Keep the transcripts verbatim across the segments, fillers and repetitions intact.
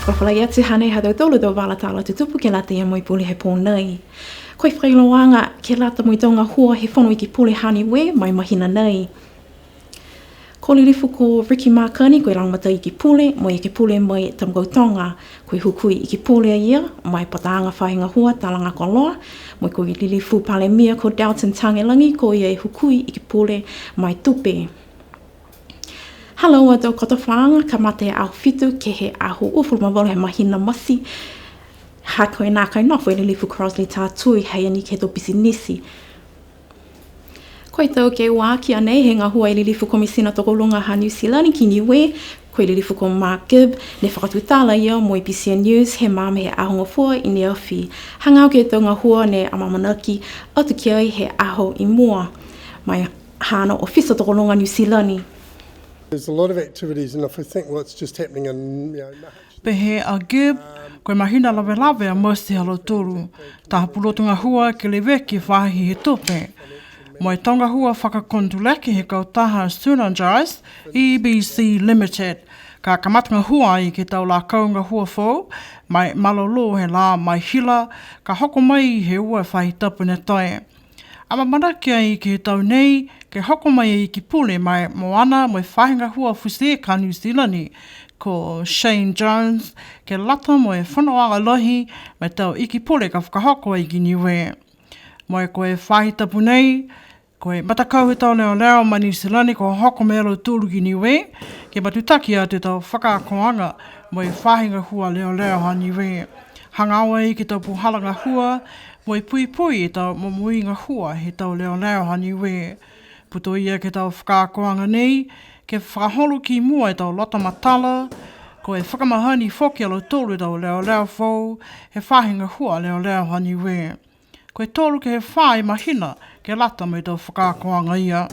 Fakafoou atu hanei ha tautolu tau vala tala tutupu ke lata ia mo e pule he pō nei. Ko e fakailoaaga ke lata mo e tau gahua he Fono Ekepule ha Niue ma e mahina nei. Ko e Lilifu ko Ricky Makani, ko e lagomatai Ikipule, mo e Ikipule mai Tamakautoga, ko e Hukui Ikipule a ia, ma e Pataaga Faahi Gahua Talaga Koloa, mo e ko e Lilifu Palemia ko Dalton Tagelagi, ko ia e Hukui Ikipule ma e Tupe. Ha laua a tau kotofaaga, kamata he aho fitu ke he aho uafulu ma valu he mahina Mati, ha ko e nākai nofo e Lilifu Crossley Tatui, ha ia ni ke he tau pisinisi. Ko e tau ke ua aki a nei he gahua e Lilifu Komisina Tokoluga ha Niu Silani ki Niue, ko e Lilifu ko Mark Gibb, ne fakatutala ia mo e B C N News he magaaho he Aho Gofua i ne afi. Hagaao ke he tau gahua ne amaamanaki atu ki ai he aho i mua. Mai haana ofisa tokoluga Niu Silani. There's a lot of activities, and if I think what's just happening in, you know, Pehē a Gibb, ko e mahina lavelave a Mati ha lautolu, taha pulotu gahua ke leveki faahi he tupe. Mo e tau gahua fakakonotuleke he kautaha Synergise E B C Limited. Ka kamata gahua ai ke he tau lakau gahua foou, ma e malolō he lā ma e hila, ka hoko mai he ua e faahi tapu ne toe. Amaamanaki ai ke he tau nei, ke hoko mai e Ikipule ma e Moana mo e Faahi Gahua Futi Ika Niu Silani, ko Shane Jones, ke lata mo e fonoaga lahi ma e tau Ikipule ka fakahoko ai ki Niue. Mo e ko e faahi tapu nei, ko e matakau he tau leoleo ma Niu Silani kua hoko mai a lautolu ki Niue, ke matutaki atu e tau fakaakoaga mo e faahi gahua leoleo ha Niue. Hagaao ai ke he tau puhala gahua, mo e puipui e tau momoui gahua he tau leoleo ha Niue. Putoia ke he tau fakaakoaga nei, ke fakaholo ki mua e tau loto matala, ko e fakamahani foki a lautolu e tau leoleo foou, he faahi gahua leoleo ha Niue. Ko e tolu ke he fā e mahina, ke lata mo e tau fakaakoaga ia.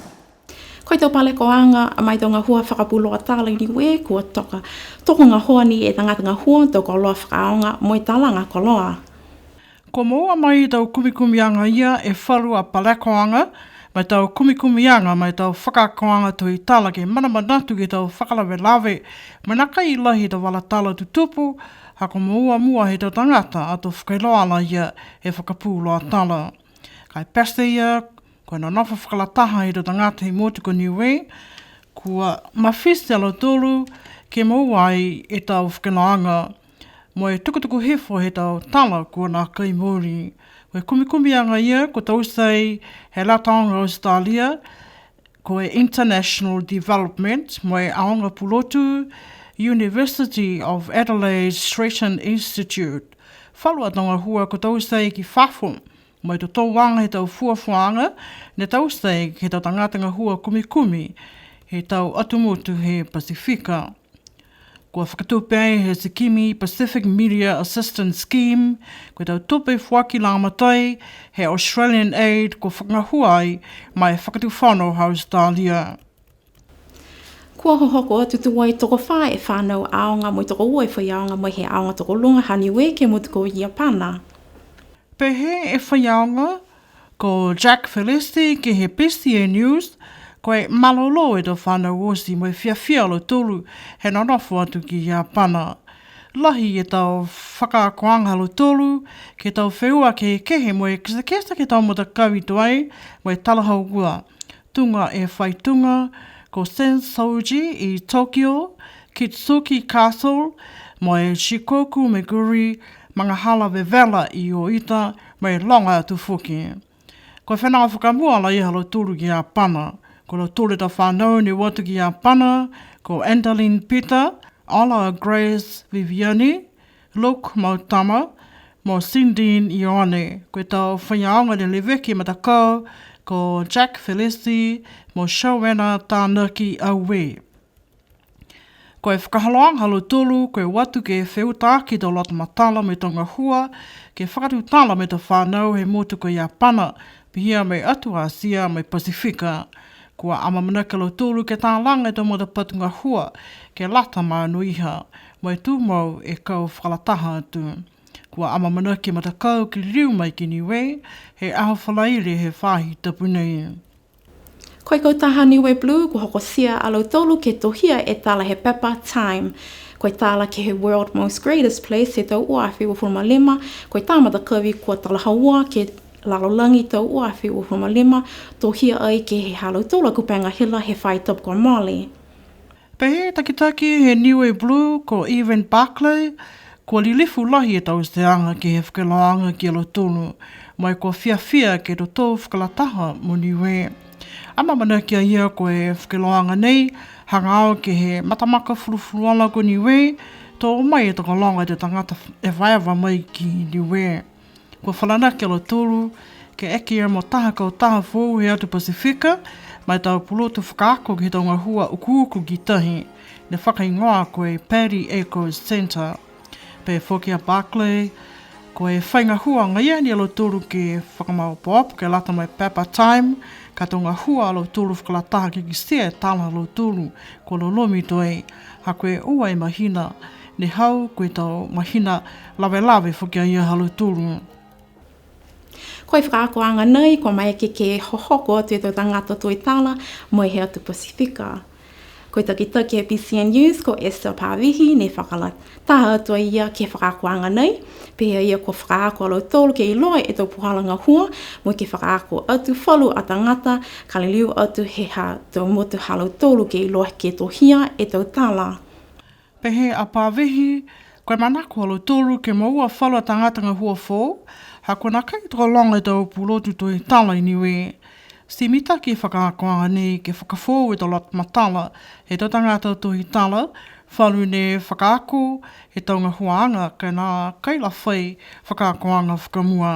Ko e tau palekoaga ma e tau gahua fakapuloa tala i Niue, kua toka, toka gahua ni e tagata gahua, tau koloa fakaaoga mo e talaga koloa. Kua moua mai e tau kumikumiaga ia e falu a palekoaga, ma e tau kumikumiaga ma e tau fakaakoaga tohi tala ke manamanatu ke he tau fakalavelave, mo e nākai lahi e tau vala tala tutupu, ha kua moua mua he tau tagata ato fakailoa laia he fakapuloa tala. Ka e pete ia, ko e nonofo fakalataha he tau tagata he motu ko Niue, kua mafiti a lautolu ke moua ai e tau fakailoaaga. Mo e tukutuku hifo he tau tala kua nākai mooli. Ko e kumikumiaga ia kua taute he Lataoga Australia, ko e International Development, mo e Aoga Pulotu, University of Adelaide Stratton Institute. Falu a tau gahua kua taute ki fafo, mo e totouaga he tau fuafuaaga, ne taute ke he tau tagata gahua kumikumi he tau atu motu he Pasifika. Kua fakatupe ai he tikimi Pacific Media Assistance Scheme, ko e tau tupe foaki lagomatai he Australian Aid kua fakagahua ai ma e Fakatufono ha Australia. Kua hohoko atu tuai tokofā e fanau aoga mo e tokoua e faiaoga mai he aoga tokoluga ha Niue ke he motu ko Iapana. Pehē e faiaoga ko Jack Felice ke he B C N News, ko e malolō e tau fanau oti mo e fiafia a lautolu he nonofo atu ki Iapana. Lahi e tau fakaakoaga ha lautolu ke he tau feua kehekehe mo e kitekite ke he tau matakavi tuai mo e talahaua. Tuga e faituga, ko Sensoji i Tokyo, Kitsuki Castle, mo e Shikoku Meguri, magahala vevela i Oita, mo e loga atu foki. Ko e fenoga fakamua laia ha lautolu ki Iapana. Ko lautolu e tau fanau ne o atu ki Iapana, ko Andaline Peter, Ola Grace Viviani, Luke Mautama, mo Sindin Ioane. Ko e tau faiaoga ne leveki e matakau, ko Jack Felice, mo Showena Tanaki Aue. Ko e fakaholoaga ha lautolu, ko e o atu ke feutaaki e tau loto matala mo e tau gahua, ke fakatutala mo e tau fanau he motu ko Iapana, pihia mo e Atu Asia mo e Pasifika. Kua amaamanaki a lautolu ke talaga e tau matapatu gahua, ke lata ma anoiha, mo e tumau e kau fakalataha atu. Kua amaamanaki e matakau ke liliu mai ki Niue, he aho Falaile he faahi tapu nei. Ko e kautaha Niue Blue, kua hokotia a lautolu ke tohia e tala he pepa Time. Ko e tala ke he World Most Greatest Place he tau ua afe uafulu ma lima, ko e tau matakavi kua talahaua ke he lalolagi tau ua afe uafulu ma lima, tohia ai ke he ha lautolu a kupega hila he faahi tapu kua mole. Pehē e takitaki he Niue Blue ko Evan Barclay, kua lilifu lahi e tauteaga ke he fakailoaaga ki a lautolu, mo e kua fiafia ke totou fakalataha mo Niue. Amaamanaki a ia ko e fakailoaaga nei, hagaao ke he matamaka fulufuluola ko Niue, to o mai e tokologa e tau tagata evaeva mai ki Niue. Kua falanaki a lautolu ke eke mo taha kautaha foou he atu Pasifika, mo e tau pulotu fakaako ke he tau gahua ukuuku ki tahi, ne fakahigoa ko e Paddy Eco Centre. Pehē foki a Barclay, ko e fai gahua agaia ni a lautolu ke fakamaopoopo ke lata mo e Pepper Time, ka e tau gahua a lautolu fakalataha ke kitia e tala ha lautolu kua lolomi tuai, ha ko e ua e mahina ne hau, ko e tau mahina lavelave foki a ia ha lautolu. Ko e fakaakoaga nei, kua maeke ke hohoko atu e tau tagata toe tala mai he atu Pasifika. Ko e takitaki he B C N News, ko Esther Pavihi, ne fakalataha atu a ia ke he fakaakoaga nei, pehē a ia kua fakaako a lautolu ke iloa e tau puhala gahua, mo e ke fakaako atu falu a tagata, ka liliu atu he ha tau motu ha lautolu ke iloa ke tohia e tau tala. Pehē a Pavihi, ko e manako ha lautolu ke moua falu a tagata gahua foou, ha kua nākai tokologa e tau pulotu tohi tala i Niue. Ti mitaki e fakaakoaga nei ke fakafoou e tau loto matala he tau tagata tohi tala, falu ne fakaako e tau gahuaaga ka e nākai la fai fakaakoaga fakamua.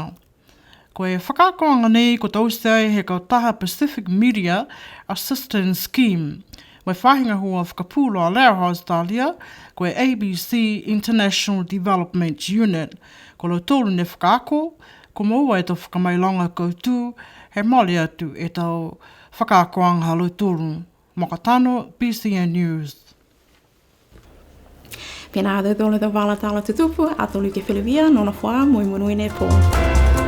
Ko e fakaakoaga nei kua taute ai he kautaha Pacific Media Assistance Scheme, mo e faahi gahua fakapuloa lea ha Australia, ko e A B C International Development Unit. Ko lautolu ne fakaako, kua moua e tau fakamailoga kautū, he mole atu e tau fakaakoaga ha lautolu. Mokatano, B C N News. Pihia ha tautolu a tau vala tala tutupu, ato liu ke feleveia, nonofo ā mo e monuina e pō.